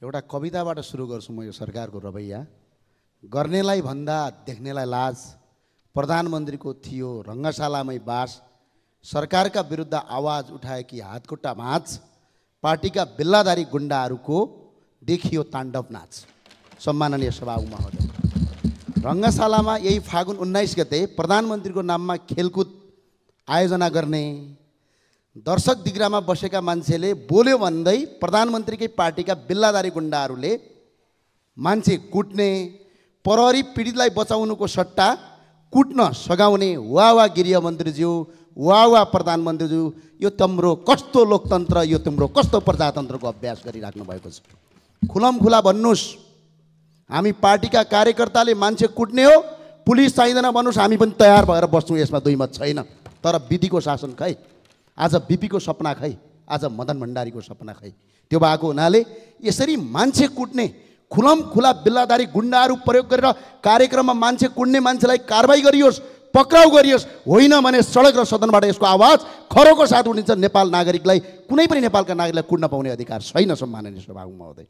एउटा कविताबाट सुरु गर्छु म यो सरकारको रवैया। गर्नेलाई भन्दा देख्नेलाई लाज, प्रधानमन्त्रीको थियो रङ्गशालामै बास, सरकारका विरुद्ध आवाज उठाएकी हातखुट्टा भाँच, पार्टीका बिल्लाधारी गुण्डाहरूको देखियो ताण्डव नाच। सम्माननीय सभामुख महोदय, रङ्गशालामा यही फागुन 19 गते प्रधानमन्त्रीको नाममा खेलकुद आयोजना गर्ने, दर्शक दिग्रामा बसेका मान्छेले बोल्यो भन्दै प्रधानमन्त्रीकै पार्टीका बिल्लाधारी गुण्डाहरूले मान्छे कुट्ने, प्रहरी पीडितलाई बचाउनुको सट्टा कुट्न सघाउने, वाह गृहमन्त्रीज्यू, वाह प्रधानमन्त्रीज्यू, यो तिम्रो कस्तो लोकतन्त्र, यो तिम्रो कस्तो प्रजातन्त्रको अभ्यास गरिराख्नु भएको छ। खुलमखुला भन्नुस्, हामी पार्टीका कार्यकर्ताले मान्छे कुट्ने हो, पुलिस चाहिँदैन भन्नुस्, हामी पनि तयार भएर बस्छौँ, यसमा दुई मत छैन। तर विधिको शासन खै, आज बिपीको सपना खै, आज मदन भण्डारीको सपना खै। त्यो भएको हुनाले यसरी मान्छे कुट्ने, खुलमखुला बिल्लाधारी गुण्डाहरू प्रयोग गरेर कार्यक्रममा मान्छे कुट्ने मान्छेलाई कारबाही गरियोस्, पक्राउ गरियोस्, होइन भने सडक र सदनबाट यसको आवाज खरोको साथ उठिन्छ। नेपाल नागरिकलाई, कुनै पनि नेपालका नागरिकलाई कुट्न पाउने अधिकार छैन। सम्माननीय सभामुख महोदय।